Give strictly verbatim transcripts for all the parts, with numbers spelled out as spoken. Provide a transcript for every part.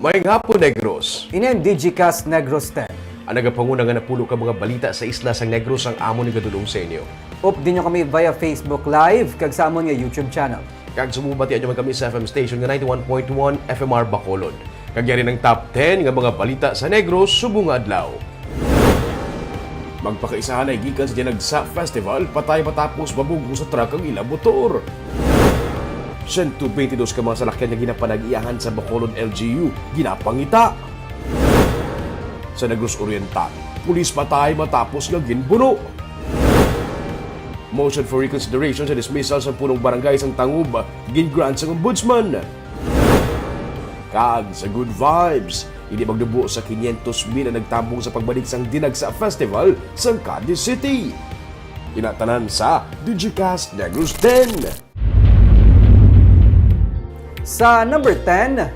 Maayong hapon, Negros. Ini ang Digicast Negros ten. Ang nagapanguna nga napulo ka mga balita sa isla sang Negros ang amon igadul-ong sa inyo. Updi niyo kami via Facebook Live kag sa amon nga YouTube channel. Kag subong batian niyo man kami sa F M station nga ninety-one point one F M R Bacolod. Kag yari ang top ten nga mga balita sa Negros subong nga adlaw. Magpakaisahanay gikan sa Dinagsa Festival, patay matapos mabugo sa truck ang ila motor. Siyento beintidos ka mga salakyan nga ginapanag-iyahan sa Bacolod L G U ginapangita. Sa Negros Oriental, pulis patay matapos nga ginbuno. Motion for reconsideration sa dismissal sa punong barangay sang Tangub gin-grant sang ombudsman. Kag sa Good Vibes, hindi magdubo sa quinientos mil ang nagtambong sa pagbalik sang Dinagsa Festival sa Cadiz City. Ina tanan sa Digicast Negros ten. Sa number ten,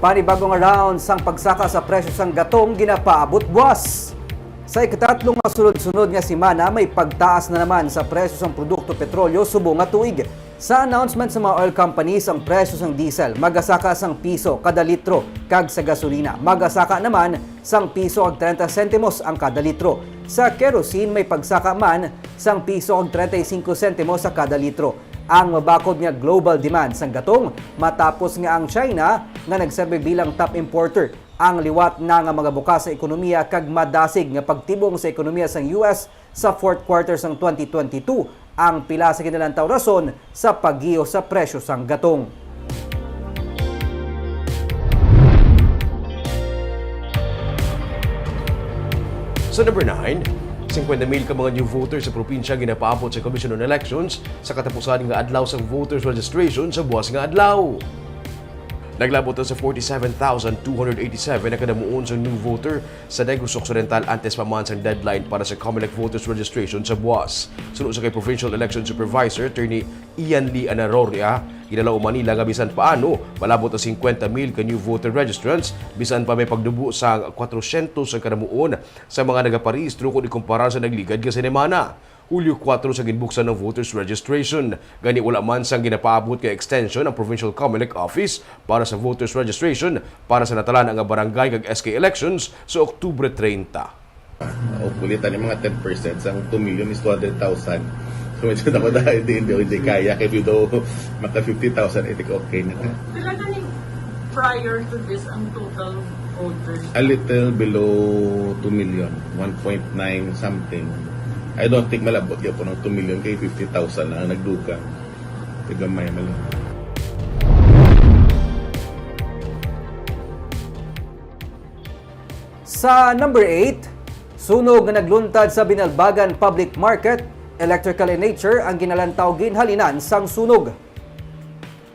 panibago nga round sang pagsaka sa presyo sang gatong ginapaabot buwas. Sa ikatatlo nga sunod-sunod nga semana, may pagtaas na naman sa presyo sang produkto petrolyo subong nga tuig. Sa announcement sa mga oil companies, ang presyo sang diesel magasaka sang piso kada litro, kag sa gasolina magasaka naman sang piso kag trenta sentimos ang kada litro. Sa kerosene, may pagsaka man sang piso kag trenta y cinco sentimos sa kada litro. Ang mabakod nga global demand sang gatong matapos nga ang China, nga nagserbi bilang top importer, ang liwat na nga mga bukas sa ekonomiya kag madasig nga pagtibong sa ekonomiya sang U S sa fourth quarter sang twenty twenty-two ang pila sa ginalantaw rason sa paggiyo sa presyo sang gatong. Sa number nine, singkwenta mil ka mga new voters sa probinsya ginapaabot sa Commission on Elections sa katapusan nga adlaw sang voters registration sa buwas nga adlaw. Naglabot na sa forty-seven thousand two hundred eighty-seven ang kadamuon sang new voter sa Negros Occidental antes pa man sang deadline para sa Comelec voters registration sa buwas. Suno sa kay Provincial Election Supervisor Attorney Ian Lee Anaroria, ginalauman nila nga bisan paano malabot ang singkwenta mil ka new voter registrants, bisan pa may pagdubo sang kwatrosyentos ang kadamuon sa mga nagaparehistro kon ikumpara sa nagligad nga semana. Hulyo kuwatro sa ginbuksan ang voters registration. Gani, wala man sang ginapaabot nga extension ang Provincial Comelec Office para sa voters registration para sa natalan-a nga barangay kag S K elections sa Oktubre treinta. Hopefully, tani mga ten percent sang two million is two hundred thousand. So, medyo na ko dahil hindi, hindi, hindi kaya. Kaya daw maka fifty thousand, I think okay na. Pila na ni prior to this ang total voters? A little below two million, one point nine something. I don't think malabot gyapon ang two million kay fifty thousand lang ang nagdugang. Kagamay man lang. Sa number eight, sunog nga nagluntad sa Binalbagan Public Market, electrical in nature ang ginalantaw ginhalinan sang sunog.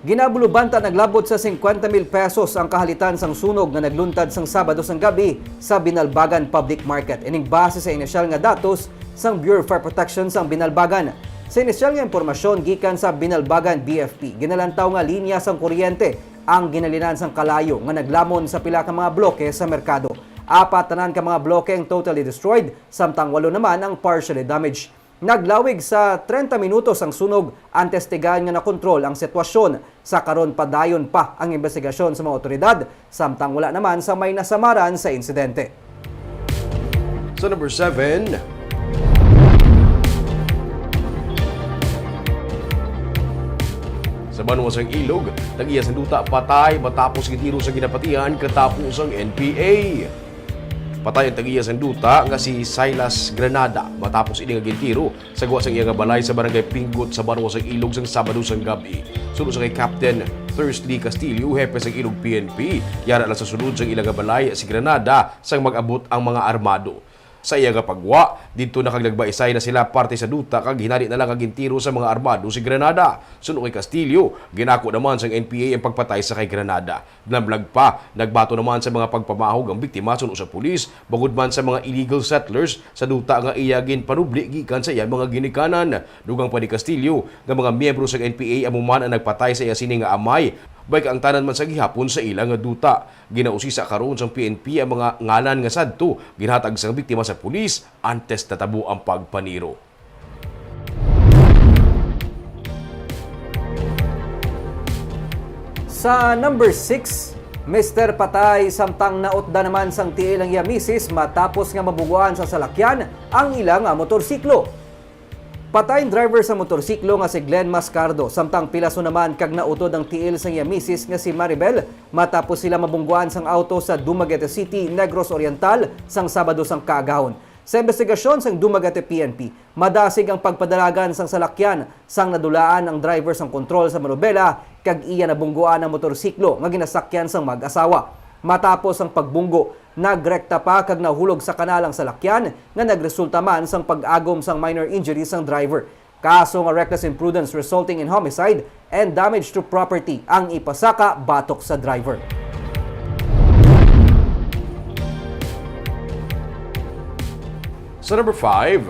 Ginabulubanta naglabot sa singkwenta mil pesos ang kahalitan sang sunog nga nagluntad sang Sabado sang gabi sa Binalbagan Public Market. Ining base sa inisyal nga datos sang Bureau of Fire Protection sang Binalbagan. Sa inisyal nga impormasyon gikan sa Binalbagan B F P, ginalantaw nga linya sang kuryente ang ginhalinan sang kalayo nga naglamon sa pila ka mga bloke sa merkado. Apat tanan ka mga bloke ang totally destroyed, samtang walo naman ang partially damaged. Naglawig sa treinta minutos ang sunog antes tigaan nga nakontrol ang sitwasyon. Sa karon, padayon pa ang imbestigasyon sa mga awtoridad, samtang wala naman sa may nasamaran sa insidente. Sa number seven, sa banwa sang Ilog, tag-iya sang duta patay matapos gitiro sa ginapatihan katapo sang N P A. Patay ang tag-iya sang duta nga si Silas Granada matapos ini nga gintiro sa gwa sang iya nga balay sa Barangay Pinggot sa banwa sang Ilog sang Sabado sang gabi. Suno sa kay Captain Thursly Castillo, hepe sang Ilog P N P, yara lang sa sulod sang ila nga balay si Granada sang mag-abot ang mga armado. Sa iya nga pagwa, didto na kag nagbaisay na sila parte sa duta kag hinali na lang nga gintiro sa mga armado si Granada. Suno kay Castillo, ginako naman sang N P A ang pagpatay sa kay Granada. Nablag pa, nagbato naman sa mga pagpamahog ang biktima suno sa pulis, bangod man sa mga illegal settlers sa duta nga iya ginpanubli gikan sa iya mga ginikanan. Dugang pa ni Castillo nga mga miyembro sa N P A amo man ang nagpatay sa iya sini nga amay, bay kaangtanan man sa gihapon sa ila nga duta. Ginausisa karon sang P N P ang mga ngalan nga sadto ginhatag sang biktima sa pulis antes natabo ang pagpaniro. Sa number six, mister patay samtang nautda naman sang tiil ang iya misis matapos nga mabungguan sa salakyan ang ila nga motorsiklo. Patay ang driver sa motorsiklo nga si Glenn Mascardo, samtang pilaso naman kag nautod ang tiil sang iya misis nga si Maribel matapos sila mabungguan sang auto sa Dumaguete City, Negros Oriental, sang Sabado sang kaagahon. Sa imbestigasyon sang Dumaguete P N P, madasig ang pagpadalagan sang salakyan sang nadulaan ang driver sang kontrol sa manobela kag iya nabungguan ang motorsiklo nga ginasakyan sang mag-asawa. Matapos ang pagbunggo, nagrekta pa kag nahulog sa kanal ang salakyan nga nagresulta man sang pag-agom sang minor injury sang driver. Kaso nga reckless imprudence resulting in homicide and damage to property ang ipasaka batok sa driver. Sa number five,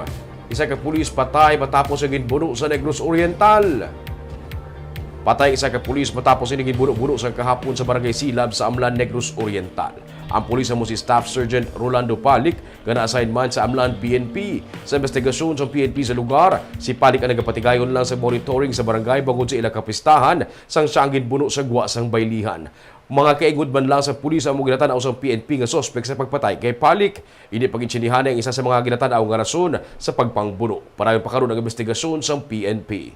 isa ka pulis patay matapos ang ginbuno sa Negros Oriental. Patay isa ka pulis matapos ini ginbuno-buno sa kahapon sa Barangay Silab sa Amlan, Negros Oriental. Ang pulis amo si Staff Sergeant Rolando Palik nga na-assign man sa Amlan P N P. Sa investigasyon sa P N P sa lugar, si Palik ang nagapatigayon lang sa monitoring sa barangay bangod sa ila kapistahan sang siya ang ginbuno sa gwa sang baylihan. Mga kaingod man lang sa pulis ang ginatan-aw sang P N P nga suspek sa pagpatay kay Palik. Indi pa gid sinihan ang isa sa mga ginatan-aw nga rason sa pagpangbuno. Padayon pa karon ang investigasyon sang P N P.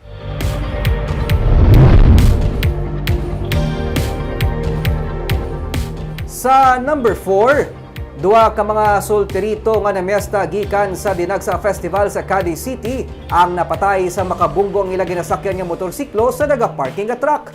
Sa number four, duha ka mga solterito nga namiesta gikan sa Dinagsa Festival sa Cadiz City ang napatay sa makabunggo ang ila ginasakyan nga motorsiklo sa nagaparking nga truck.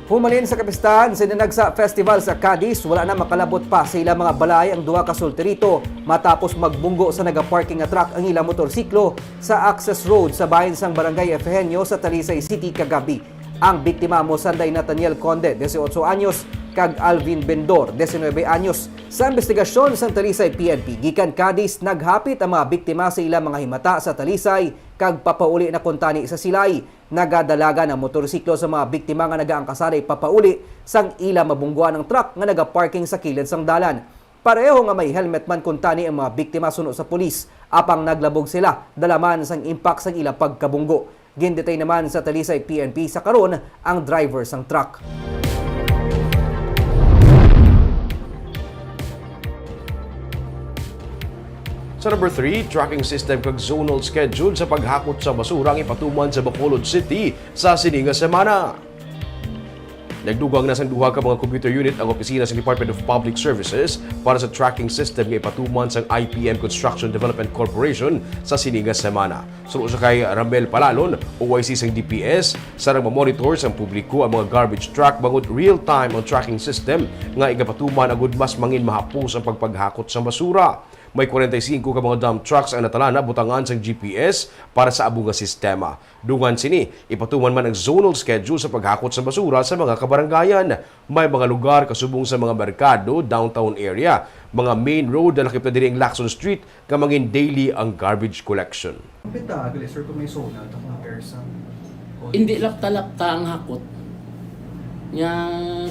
Humalin sa kapistahan sa Dinagsa Festival sa Cadiz, wala na makalabot pa sa ila mga balay ang duha ka solterito matapos magbunggo sa nagaparking nga truck ang ila motorsiklo sa access road sa bahin sang Barangay Efegenio sa Talisay City kagabi. Ang biktima amo sanday Nathaniel Conde, dieciocho anyos, kag Alvin Bendor, diecinuebe anyos. Sa investigasyon sang Talisay P N P, gikan Cadiz, naghapit ang mga biktima sa ila mga himata sa Talisay kag papauli na kuntani sa Silay. Nagadalagan ang motorsiklo sa mga biktima nga nagaangkasaray papauli sang ila mabungguan ang truck nga nagaparking sa kilid sang dalan. Pareho nga may helmet man kuntani ang mga biktima suno sa pulis, apang naglabog sila dala man sang impact sang ila pagkabunggo. Gindetain naman sa Talisay P N P sa karon ang driver sang truck. Sa number three, tracking system kag zonal schedule sa paghakot sa basura ang ipatuman sa Bacolod City sa sini nga semana. Nagdugang na sang duha ka mga computer unit ang opisina sa Department of Public Services para sa tracking system nga ipatuman sang I P M Construction Development Corporation sa sini nga semana. Suno sa kay Ramel Palalon, O I C sang D P S, sarang mamonitor sang publiko ang mga garbage truck bangod real-time ang tracking system nga igapatuman agud mas mangin mahapos ang pagpaghakot sang basura. May kwarenta y singko ka mga dump trucks ang natalana butangan sang G P S para sa amo nga sistema. Dungan sini, ipatuman man ang zonal schedule sa paghakot sa basura sa mga kabarangayan. May mga lugar kasubong sa mga merkado, downtown area, mga main road, lakip na diri ang Lacson Street, nga mangin daily ang garbage collection. Pita, gali, sir, kung may zona to compare sa Hindi lapta-lapta ang hakot. Nya,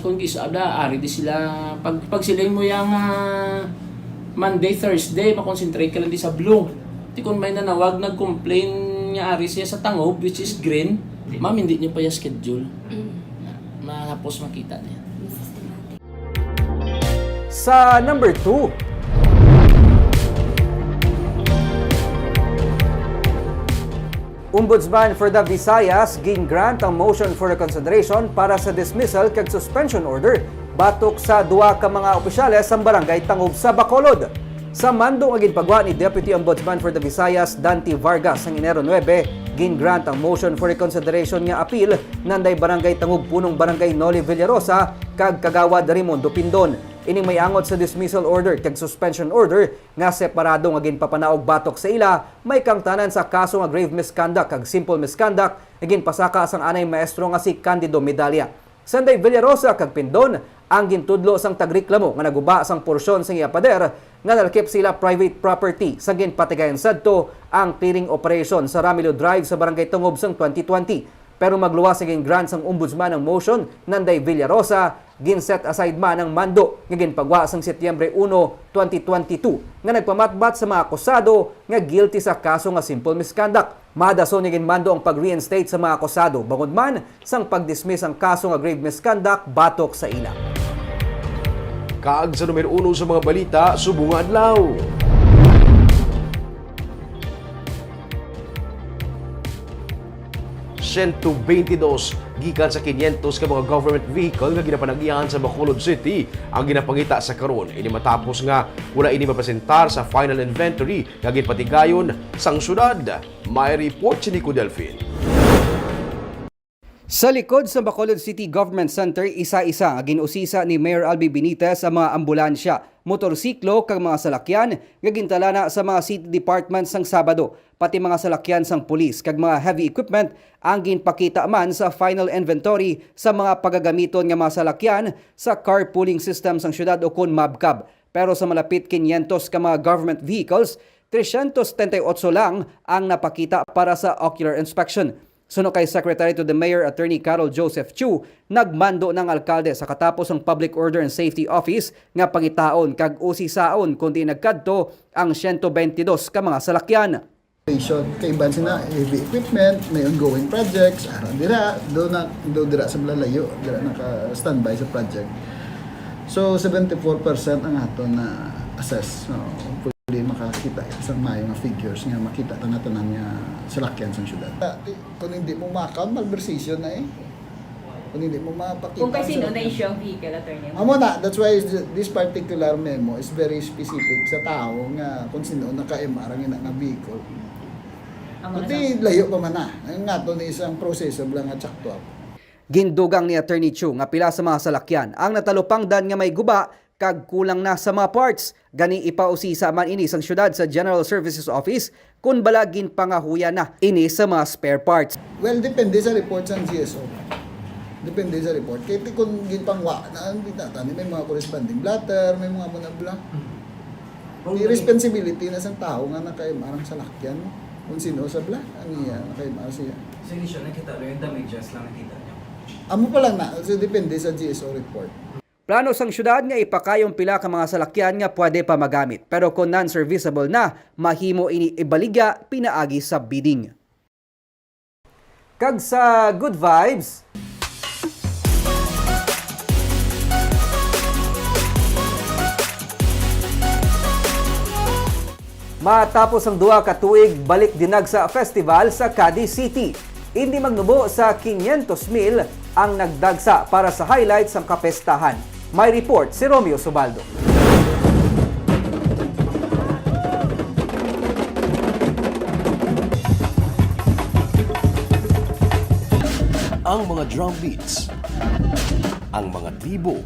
kung gis-, ada, ari di sila, pag, pag siling mo yang, ah, Monday, Thursday, makonsentrate ka lang di sa blue. Ti kung may nanawag, nag-complain nga ari siya sa tangob, which is green, ma'am, hindi niyo pa ya schedule. Mm. Mahapos makita niya. Systematic. Sa number two, Ombudsman for the Visayas gin-grant ang motion for reconsideration para sa dismissal kag suspension order batok sa duha ka mga opisyales sang Barangay Tangub sa Bacolod. Sa mando nga ginpagwa ni Deputy Ombudsman for the Visayas Dante Vargas sang Enero nuebe, gin-grant ang motion for reconsideration nga apil nanday Barangay Tangub Punong Barangay Noli Villarosa kag Kagawad Raimundo Pindon. Ining may angot sa dismissal order kag suspension order nga separado nga ginpapanaog batok sa ila, may kaangtanan sa kaso nga grave misconduct kag simple misconduct nga ginpasaka sang anay maestro nga si Candido Medalla. Sanday Villarosa kag Pindon ang gintudlo sang tagreklamo nga naguba sang porsyon sang iya pader nga nalakip sa ila private property sa ginpatigayon sadto ang clearing operation sa Ramilo Drive sa Barangay Tangub sang twenty twenty. Pero magluwas sa gin-grant sang Ombudsman ang motion nanday Villarosa, gin-set aside man ang mando nga ginpagwa sang Setyembre uno, twenty twenty-two, nga nagpamatbat sa mga akusado nga guilty sa kaso nga simple misconduct. Madason nga ginmando ang pag-reinstate sa mga akusado, bangod man sang pag-dismiss ang kaso nga grave misconduct batok sa ila. Kag sa numero uno sa mga balita subong nga adlaw. Siyento beintidos gikan sa kinyentos ka mga government vehicle nga ginapanag-iyahan sa Bacolod City ang ginapangita sa karon. Ini matapos nga wala ini mapresentar sa final inventory nga ginpatigayon sang syudad. May report si Nico Delfin. Sa likod sa Bacolod City Government Center, isa-isa nga gin-usisa ni Mayor Albi Benitez ang mga ambulansya, motorsiklo, kag mga salakyan nga gintalana sa mga city departments sang Sabado, pati mga salakyan sang pulis kag mga heavy equipment ang ginpakita man sa final inventory sa mga pagagamiton nga mga salakyan sa carpooling system sang syudad, ukon MABCAB. Pero sa malapit kinyentos ka mga government vehicles, tresyentos setenta y ocho lang ang napakita para sa ocular inspection. Suno kay Secretary to the Mayor, Attorney Carol Joseph Chu, nagmando na ang alkalde sa katapos ang Public Order and Safety Office nga pangitaon kag usisaon kon diin nagkadto ang siyento beintidos ka mga salakyan. Kaiban sina heavy equipment, may ongoing projects, ara dira, do na, do dira sa malalayo, dira naka-standby sa project. So, seventy-four percent ang aton na assess. So, hopefully, makakita kita sa maayo nga figures nga makita ta na tanan nga salakyan sang syudad. Ah, di, kung hindi mo ma-account, malversation na eh. Kung hindi mo mapakita Kung kay ang sino na salakyan. Issue ang vehicle, attorney? Amo na, that's why is th-, this particular memo is very specific sa tao nga kung sino naka-M R ang ina nga vehicle. Amo na Kundi sa layo pa man na. Ang ato ni isang proseso lang nga tsakto up. Gindugang ni Attorney Chu nga pila sa mga salakyan ang natalupangdan nga may guba kag kulang na sa mga parts. Gani, ipausisa man ini sang syudad sa General Services Office kon bala ginpangahuyan na ini sa mga spare parts. Well, depende sa report sang G S O. Depende sa report. Kay ti kung ginpangwa na, hindi na, tani may mga corresponding blotter, may mga muna bla. Di responsibility na sang tao nga naka-M R ang salakyan. Kung sino sa bla, ang iya, naka-M R siya. Sa issue, nakita lang yung damages lang nakita niyo? Amo pa lang na, so depende sa G S O report. Plano sang syudad nga ipakayom pila ka mga salakyan nga pwede pa magamit, pero kon non-serviceable na, mahimo ini ibaligya pinaagi sa bidding. Kag sa good vibes, matapos ang duha ka tuig, balik Dinagsa Festival sa Cadiz City. Indi magnubo sa kinyentos mil ang nagdagsa para sa highlight sang kapestahan. May report si Romeo Subaldo. Ang mga drum beats, ang mga tribo,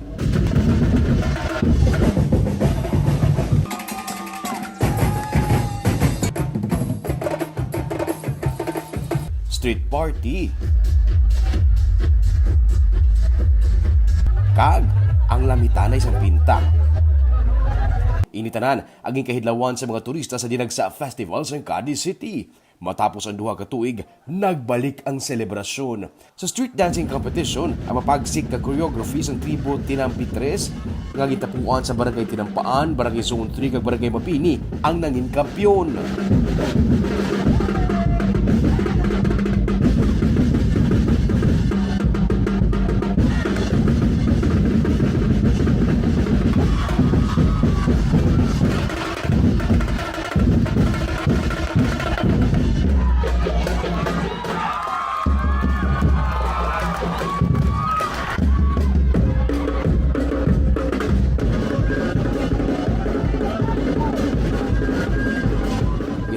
street party, kag ang lamitanay sang pinta. Ini tanan ang ginkahidlawan sa mga turista sa Dinagsa Festival sa Cadiz City. Matapos ang duha ka tuig, nagbalik ang selebrasyon. Sa street dancing competition, ang mapagsik nga choreography sang tribo Tinampi Tres nga gitapuan sa Barangay Tinampaan, Barangay Zone three, kag Barangay Mapini ang nangin kampiyon.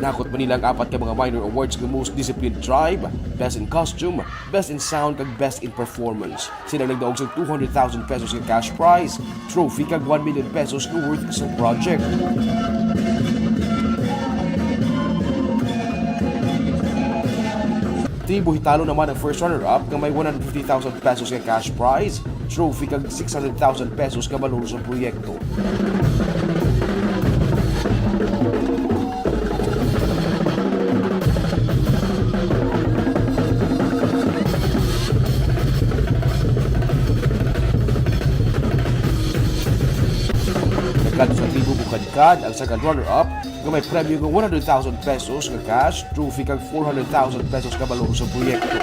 Ginakot man nila ang apat ka mga minor awards nga Most Disciplined Tribe, Best in Costume, Best in Sound, kag Best in Performance. Sila nagdaog sang two hundred thousand pesos nga cash prize, trophy, kag one million pesos nga worth sa project. Tribo Hitalo naman ang first runner-up nga may one hundred fifty thousand pesos nga cash prize, trophy, kag six hundred thousand pesos nga balor sa proyekto. Nagkadto sa tribo Bukadka At ang second runner-up nga may premyo nga one hundred thousand pesos nga cash, trophy kag four hundred thousand pesos nga balor sa proyekto.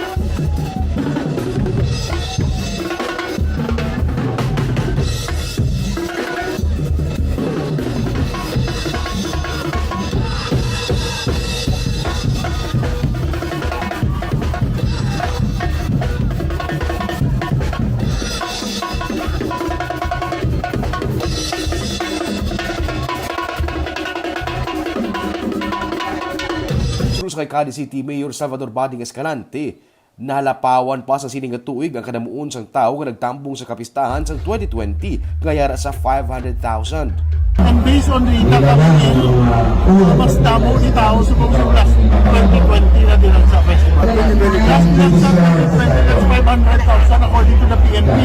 Suno sa kay Cadiz City Mayor Salvador Bading Escalante, nalapawan pa sa sini nga tuig ang kadamuon sang tawo nga nagtambong sa kapistahan sang twenty twenty nga yara sa five hundred thousand. And based on the data coming in, uh, mas damo ni tawo subong sa last twenty twenty na din sa festival. Last year sa twenty twenty, that's five hundred thousand according to the P N P.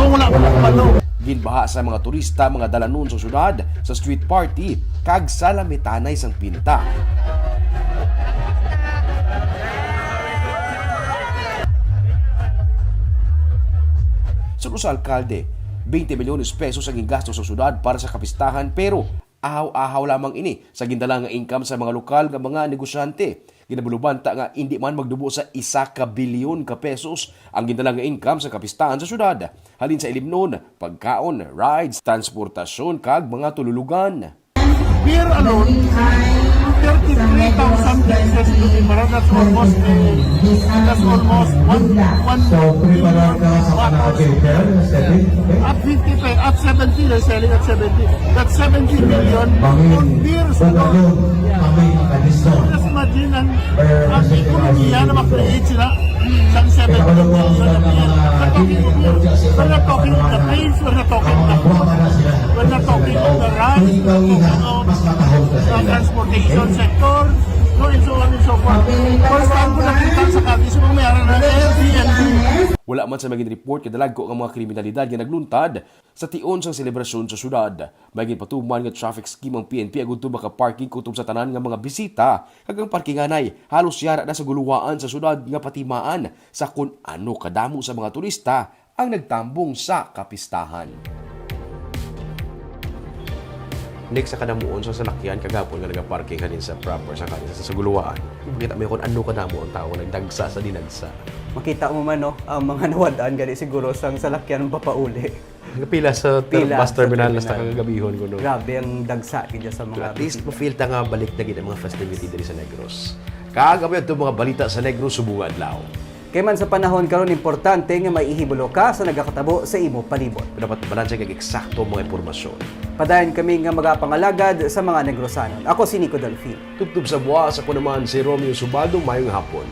Kung wala pa, wala pa to. Ginbaha sa mga turista, mga dalanon sa syudad, sa street party, kag sa lamitanay sang pinta. Suno sa alkalde, twenty milyones pesos ang gingasto sa syudad para sa kapistahan, pero ahaw-ahaw lamang ini sa gindala nga income sa mga lokal nga mga negosyante. Ginabalubanta nga indi man magdubo sa isa ka bilyon ka pesos ang gindala nga income sa kapistahan sa syudad, halin sa ilimnon, pagkaon, rides, transportasyon, kag mga tululugan. Beer alone, thirty-three thousand cases in Guimaras. That's almost, eh, that's almost one, one billion bottle. At fifty pe-, at seventy, they're selling at seventy. That's seventy million for beers alone. Just imagine ang, ang ekonomiya na ma-create sila. Sang seventy million na beer. We're not talking of the, we're not talking of the trains, we're not talking of the, we're not talking of the rice, we're not talking of the transportation sector, no, and so on and so forth. First time ko nakita sa Cadiz, kung may araw na Airbnb. Wala man sa mga report nga dalagko nga mga kriminalidad nga nagluntad sa tion sang selebrasyon sa syudad. May ginpatuman nga traffic scheme ang P N P agud to makaparking kutob sa tanan nga mga bisita, kag ang parkinganay halos yara na sa guluwaan sa syudad nga patimaan sa kon ano kadamo sa mga turista ang nagtambong sa kapistahan. Next, sa kadamuon sa salakyan kagapon nga nagaparking halin sa proper sa Cadiz, sa, sa guluwaan, makita mo kon ano kadamo ang tawo nga nagdagsa sa dinagsa. Makita mo man, no, ang mga nawad-an gani siguro sang salakyan papauli. Pila sa ter-, Pila bus sa terminal, hasta terminal. Kagabihon kuno. Grabe ang dagsa gid sa mga At least, bisita. Ma-feel ta nga balik na gid ang mga festivity diri sa Negros. Kag amo to mga balita sa Negros subong nga adlaw. Kay man sa panahon karon, importante nga maihibulo ka sa nagakatabo sa imo palibot. Dapat balanse kag eksakto ang mga impormasyon. Padayon kami nga magapangalagad sa mga Negrosanon. Ako si Nico Delfin. Tubtob sa buwas, ako naman si Romeo Subaldo. Mayong hapon.